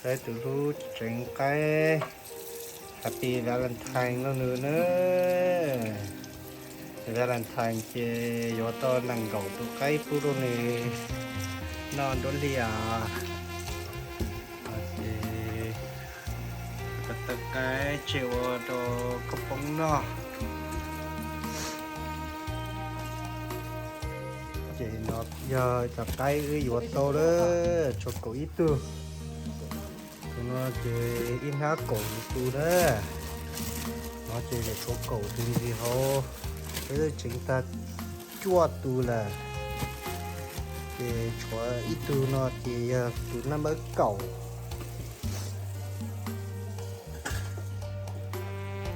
Saib tus hlub tseev qaib, Happy Valentine rau nws na. Valentine ces yuav tau nees nkaum tus qaib pub rau nws noj nruab hli os. Ces tau qaib tseg ua rau koj poob noj. Ces no yog cov qaib wb yuav tau lawm, tshuav kaum ib tug. Tus no ces ib hnab kaum tus na. No ces tshuav kaum tus ntxiv hauv, wb tseev tag cuaj tus lawm. Ces tshuav ib tug no ces yog tus naj npawb kaum.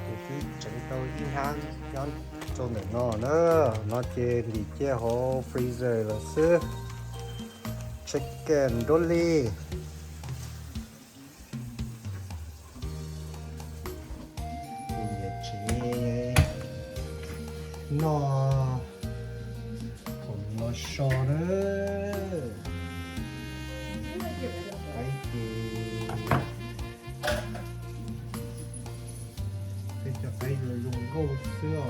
Ces twb tseev tau ib hnab nyob rau ntawm no na. No ces ntim cia hauv freezer lawm xwb. Chicken nruab hli. Ces noj thaum no so na. Qaib ces, tej cov qaib zoo zoo nkauj xwb os.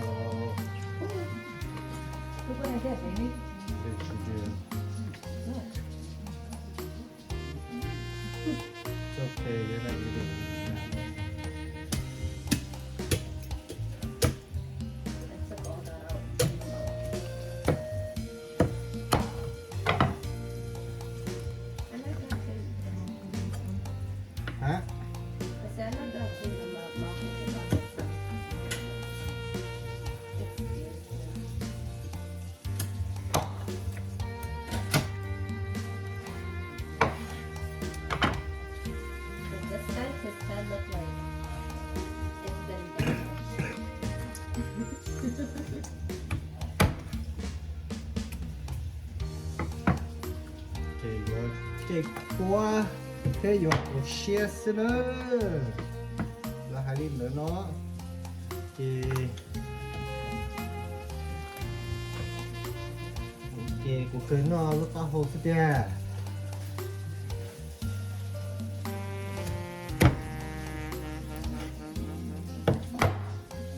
Hả? This side, this side look like it's been damaged. Ces yuav ceg puab thiab yuav hauv siab xwb na. Lawv hais li ntawd no. Ces, ces kuv kawg noj lub taub hau xwb tiag.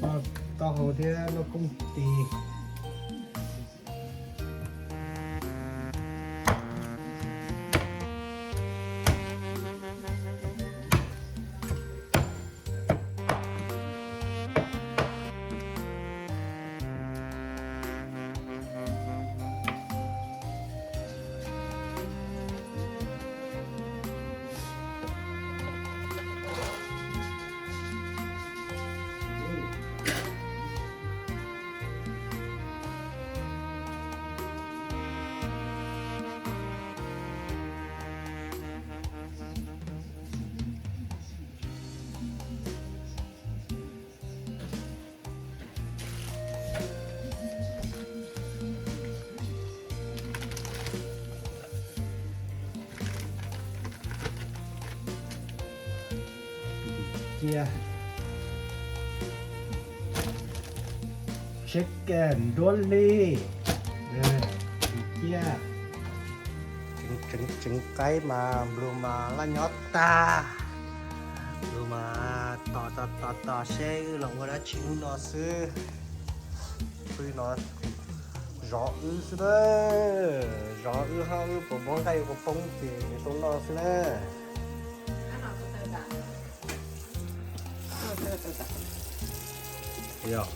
Noj taub hau thiab noj kooj tis. Cia. Chicken nruab hli. Cia. Tseev, tseev qaib mas nplua mas laj nyob tag. Nplua mas tos tos tos tos seb wb los ua dab tsi hnub no xwb. Pw no zov wb xwb na. Zov wb hab wb puas muab nqaij ua poob ces tau noj xwb na. Yog.